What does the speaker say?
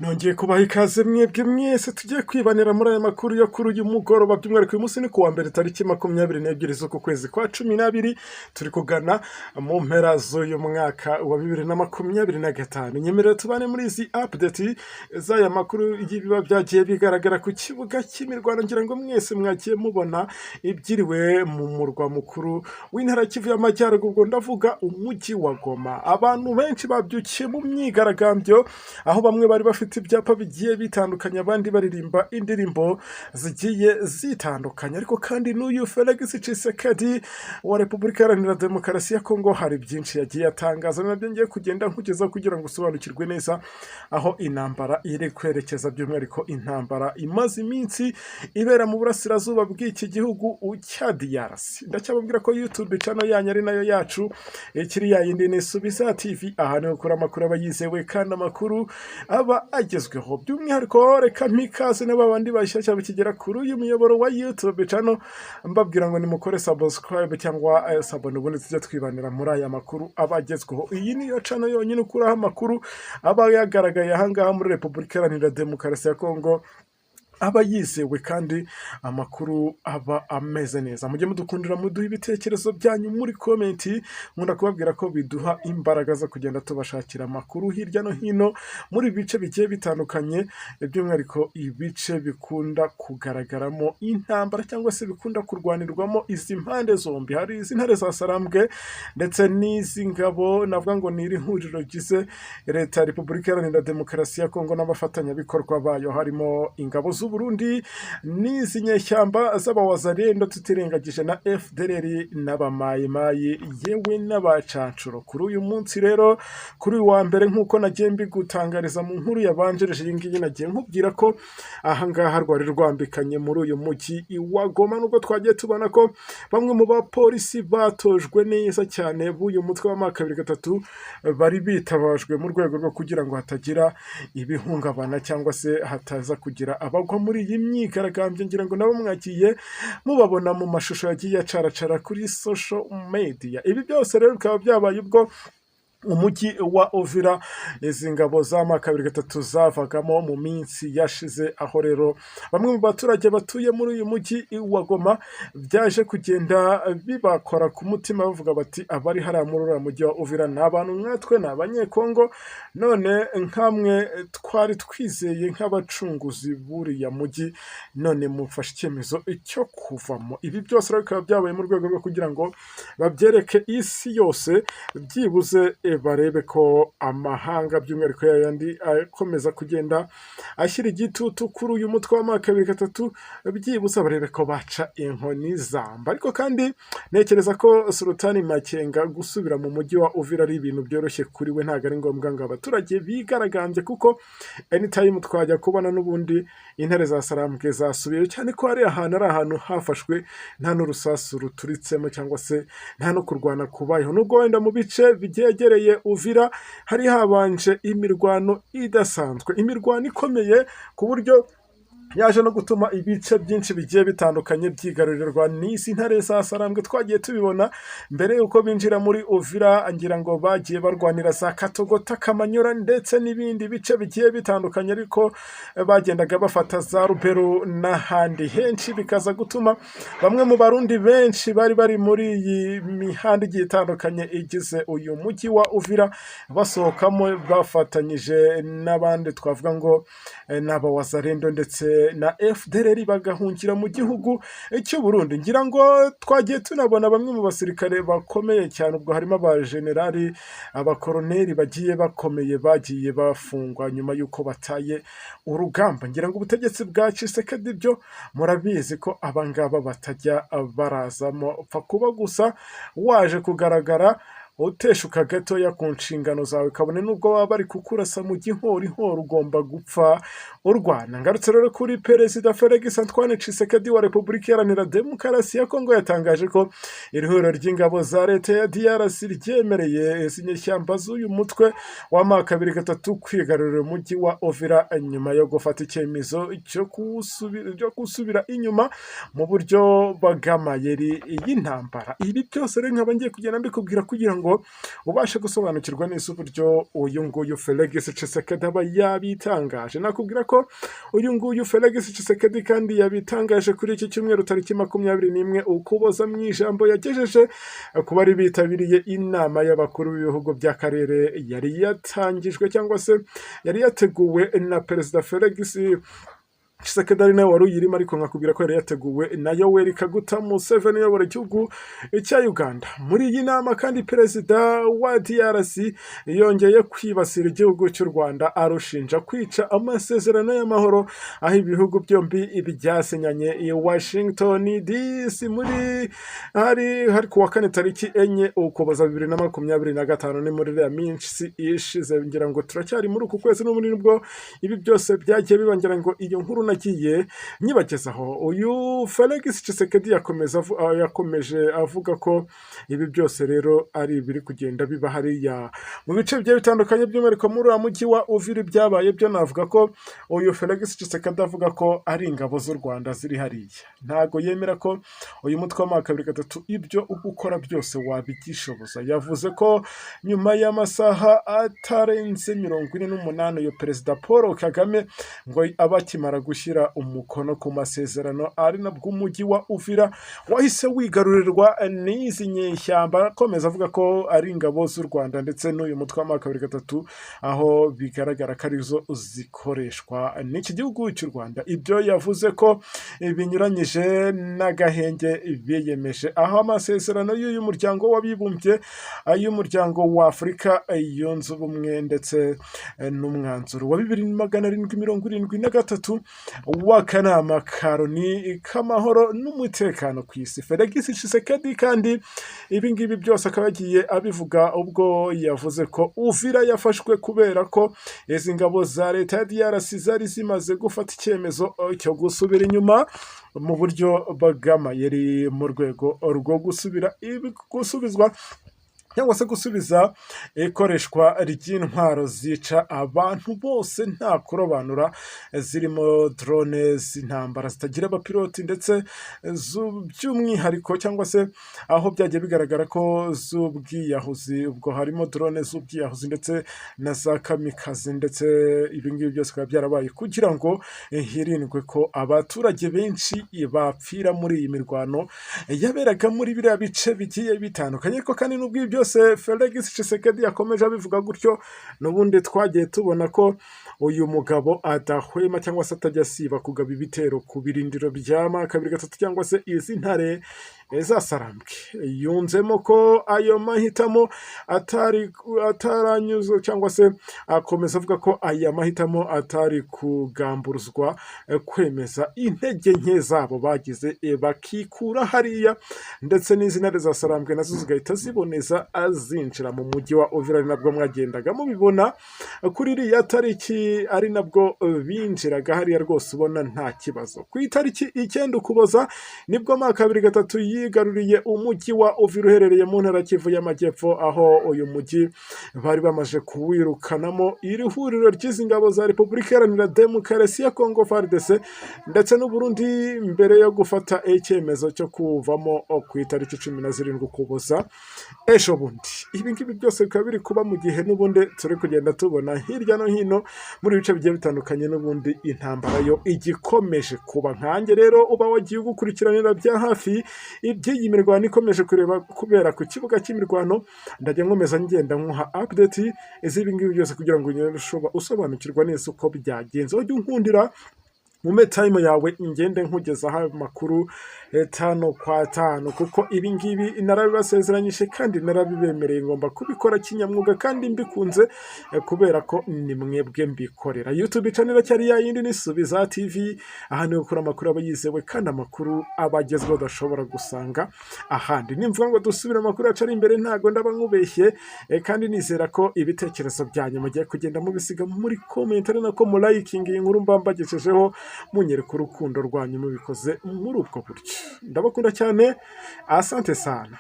Nongeye kubaha ikaze mwebwe mwese tugiye kwibanira muri aya makuru yo kuri uyu mugoroba. By'umwihariko uyu munsi ni ku wa mbere, tariki 22 z'uku kwezi kwa 12, turi kugana mu mpera z'uyu mwaka wa 2025. Nyemerera tubane muri izi update z'aya makuru y'ibiba byagiye bigaragara ku kibuga cy'imirwano. Ngira ngo mwese mwagiye mubona ibyiriwe mu murwa mukuru w'intara ya Kivu y'Amajyaruguru, ubwo ndavuga umujyi wa Goma. Abantu benshi babyukiye mu myigaragambyo, aho bamwe bari bafite ibyapa bigiye bitandukanye, abandi baririmba indirimbo zigiye zitandukanye. Ariko kandi n'uyu Felix Tshisekedi wa Repubulika Iharanira Demokarasi ya Kongo hari byinshi yagiye atangaza, nabyo ngiye kugenda nkugezaho kugira ngo usobanukirwe neza aho intambara iri kwerekeza, by'umwihariko intambara imaze iminsi ibera mu burasirazuba bw'iki gihugu cya DRC. Ndacyababwira ko YouTube channel yanyu ari nayo yacu ikiri ya yindi, ni Subiza TV. Aha niho ukura amakuru aba yizewe kandi amakuru aba agezweho. By'umwihariko reka mpikaze na babandi bashyashya bakigera kuri uyu muyoboro wa YouTube channel, mbabwira ngo nimukore subscribe cyangwa s'abonner, ubundi tujye twibanira muri aya makuru aba agezweho. Iyi niyo channel yonyine ukuraho amakuru aba yagaragaye ahangaha muri Repubulika Iharanira Demokarasi ya Kongo, aba yizewe kandi amakuru aba ameze neza. Mujye mudukundira muduha ibitekerezo byanyu muri comment. Nkunda kubabwira ko biduha imbaraga zo kugenda tubashakira amakuru hirya no hino muri bice bigiye bitandukanye, by'umwihariko ibice bikunda kugaragaramo intambara cyangwa se bikunda kurwanirwamo izi mpande zombi. Hari izi ntare za Sarambwe ndetse n'izi ngabo, navuga ngo ni iri huriro rigize leta ya Repubulika Iharanira Demokarasi ya Kongo n'abafatanyabikorwa bayo, harimo ingabo z'u Burundi n'izi nyeshyamba z'abawazalendo, tutirengagije na FDLR n'abamayimayi, yewe n'abacancuro. Kuri uyu munsi rero, kuri uyu wa mbere, nk'uko nagiye mbigutangariza mu nkuru yabanjirije iyi ngiyi, nagiye nkubwira ko ahangaha rwari rwambikanye muri uyu mujyi wa Goma, nubwo twagiye tubona ko bamwe mu bapolisi batojwe neza cyane b'uyu mutwe wa M23 bari bitabajwe mu rwego rwo kugira ngo hatagira ibihungabana cyangwa se hataza kugira abagwa muri iyi myigaragambyo. Ngira ngo nabo mwagiye mubabona mu mashusho yagiye acaracara kuri social media. Ibi byose rero bikaba byabaye ubwo umujyi wa Uvira izi ngabo za M23 zavagamo mu minsi yashize, aho rero bamwe mu baturage batuye muri uyu mujyi wa Goma byaje kugenda bibakora ku mutima, bavuga bati: "Abari hariya muri uriya mujyi wa Uvira ni abantu nkatwe, ni Abanyekongo, none nkamwe twari twizeye nk'abacunguzi b'uriya mujyi, none mufashe icyemezo cyo kuvamo." Ibi byose rero bikaba byabaye mu rwego rwo kugira ngo babyereke isi yose, byibuze barebe ko amahanga, by'umwihariko yayandi akomeza kugenda ashyira igitutu kuri uyu mutwe wa M23, byibuze barebe ko baca inkoni zamba. Ariko kandi ntekereza ko Sultani Makenga gusubira mu mujyi wa Uvira ari ibintu byoroshye kuri we, ntabwo ari ngombwa ngo abaturage bigaragambye, kuko anytime twajya kubona n'ubundi intare za Sarambwe zasubiyeyo, cyane ko hari ahantu ari ahantu hafashwe nta n'urusasu ruturitsemo cyangwa se nta no kurwana kubayeho, nubwo wenda mu bice byegereye Uvira hari habanje imirwano idasanzwe, imirwano ikomeye ku buryo yaje no gutuma ibice byinshi bigiye bitandukanye byigarurirwa n'izi ntare za Sarambwe. Twagiye tubibona mbere y'uko binjira muri Uvira, ngira ngo bagiye barwanira za Katogota, Kamanyura ndetse n'ibindi bice bigiye bitandukanye, ariko bagendaga bafata za Rubero n'ahandi henshi, bikaza gutuma bamwe mu Barundi benshi bari bari muri iyi mihanda igiye itandukanye igize uyu mujyi wa Uvira basohokamo bafatanyije n'abandi, twavuga ngo n'abawazalendo ndetse na FDLR, bagahungira mu gihugu cy'u Burundi. Ngira ngo twagiye tunabona bamwe mu basirikare bakomeye cyane, ubwo harimo abajenerali, abakoroneri bagiye bakomeye bagiye bafungwa nyuma y'uko bataye urugamba. Ngira ngo ubutegetsi bwa Tshisekedi byo murabizi ko abangaba batajya barazamo, upfa kuba gusa waje kugaragara uteshuka gatoya ku nshingano zawe, kabone nubwo baba bari kukurasa mu gihorihori, ugomba gupfa urwana. Ngarutse rero kuri Perezida Felix Antoine Tshisekedi wa Repubulika Iharanira Demokarasi ya Kongo, yatangaje ko iri huriro ry'ingabo za leta ya DRC ryemereye izi nyeshyamba z'uyu mutwe wa M23 kwigarurira umujyi wa Uvira nyuma yo gufata icyemezo cyo gusubira inyuma mu buryo bw'amayeri y'intambara. Ibi byose rero nkaba ngiye kugenda mbikubwira kugira ngo ngo ubashe gusobanukirwa neza uburyo uyu nguyu Felix Tshisekedi aba yabitangaje. Nakubwira ko uyu nguyu Felix Tshisekedi kandi yabitangaje kuri iki cyumweru tariki 21 Ukuboza, mu ijambo yagejeje ku bari bitabiriye inama y'abakuru b'ibihugu by'akarere yari yatangijwe cyangwa se yari yateguwe na Perezida Felix Tshisekedi, ari nawe wari uyirimo, ariko nkakubwira ko yari yateguwe na Yoweri Kaguta Museveni uyobora igihugu cya Uganda. Muri iyi nama kandi, perezida wa DRC yongeye kwibasira igihugu cy'u Rwanda, arushinja kwica amasezerano y'amahoro aho ibihugu byombi byasinyanye i Washington DC muri hari ku wa kane tariki 4 Ukuboza 2025. Ni muri iriya minsi ishize, ngira ngo turacyari muri uku kwezi n'ubundi nibwo ibi byose byagiye biba. Ngira ngo iyo nkuru nagiye nyibagezaho. Uyu Felix Tshisekedi yakomeje avuga ko ibi byose rero ari ibiri kugenda biba hariya mu bice bigiye bitandukanye, by'umwihariko muri uriya mujyi wa Uvira. Byabaye byo navuga ko uyu Felix Tshisekedi avuga ko ari ingabo z'u Rwanda ziri hariya. Ntago yemera ko uyu mutwe wa 23 ibyo uba ukora byose wabigishoboza. Yavuze ko nyuma y'amasaha atarenze 48 uyu Perezida Paul Kagame ngo aba akimara gushyira umukono ku masezerano, ari nabwo umujyi wa Uvira wahise wigarurirwa n'izi nyeshyamba. Akomeza avuga ko ari ingabo z'u Rwanda ndetse n'uyu mutwe wa 23, aho bigaragara ko arizo zikoreshwa n'iki gihugu cy'u Rwanda. Ibyo yavuze ko binyuranyije n'agahenge biyemeje, aho amasezerano y'uyu muryango w'abibumbye, ay'umuryango wa Afurika Yunze Ubumwe, ndetse n'umwanzuro wa 2773 w'akanama ka Loni k'amahoro n'umutekano ku isi. Felix Tshisekedi kandi ibi ngibi byose akaba yagiye abivuga ubwo yavuze ko Uvira yafashwe kubera ko izi ngabo za leta ya DRC zari zimaze gufata icyemezo cyo gusubira inyuma mu buryo bw'amayeri, mu rwego rwo gusubira gusubizwa cyangwa se gusubiza ikoreshwa ry'intwaro zica abantu bose nta kurobanura, zirimo drone z'intambara zitagira abapiloti, ndetse by'umwihariko cyangwa se aho byagiye bigaragara ko z'ubwiyahuzi, ubwo harimo drone z'ubwiyahuzi ndetse na za kamikazi. Ndetse ibi ngibi byose bikaba byarabaye kugira ngo hirindwe ko abaturage benshi bapfira muri iyi mirwano yaberaga muri biriya bice bigiye bitandukanye. Ariko kandi n'ubwo ibi byose Felix Tshisekedi yakomeje abivuga gutyo, n'ubundi twagiye tubona ko uyu mugabo adahwema cyangwa se atajya asiba kugaba ibitero ku birindiro bya 23 cyangwa se izi ntare zasarambwe. Yunzemo ko ayo mahitamo atari ataranyuze, cyangwa se akomeza avuga ko aya mahitamo atari kugamburuzwa kwemeza intege nke zabo bagize bakikura hariya, ndetse n'izi ntare za Sarambwe nazo zigahita ziboneza zinjira mu mujyi wa Uvira, ari nabwo mwagendaga mubibona kuri iriya tariki, ari nabwo binjiraga hariya rwose ubona nta kibazo. Ku itariki 9 Ukuboza nibwo 23 yigaruriye umujyi wa Uvira uherereye mu ntara Kivu y'Amajyepfo, aho uyu mujyi bari bamaze kuwirukanamo iri huriro ry'izi ngabo za Repubulika Iharanira Demokarasi ya Kongo FARDC ndetse n'u Burundi, mbere yo gufata icyemezo cyo kuvamo ku itariki 17 Ukuboza ejo bundi. Ibi ngibi byose bikaba biri kuba mu gihe n'ubundi turi kugenda tubona hirya no hino muri bice bigiye bitandukanye n'ubundi intambara yo igikomeje kuba. Nkanjye rero uba wagiye ugukurikiranira bya hafi iby'iyi mirwano ikomeje kureba kubera ku kibuga cy'imirwano, ndajya nkomeza ngenda nkuha update z'ibi ngibi byose kugira ngo ugende usobanukirwa neza uko byagenze. Ujye unkundira mu time yawe ngende nkugezaho amakuru tano kwa tano, kuko ibi ngibi narabibasezeranyije kandi narabibemereye, ngomba kubikora kinyamwuga kandi mbikunze, kubera ko ni mwebwe mbikorera. YouTube channel cyari ya yindi ni Subiza TV. Aha niho ukura amakuru aba yizewe kandi amakuru aba agezweho udashobora gusanga ahandi. Nimvuga ngo dusubire amakuru yacu ari imbere, ntago ndaba nkubeshye, kandi nizera ko ibitekerezo byanyu mugiye kugenda mubisiga muri comment, ari nako mulayikinga iyi nkuru mba mbagejejeho, munyereka urukundo rwanyu mubikoze muri ubwo buryo. Ndabakunda cyane, asante sana.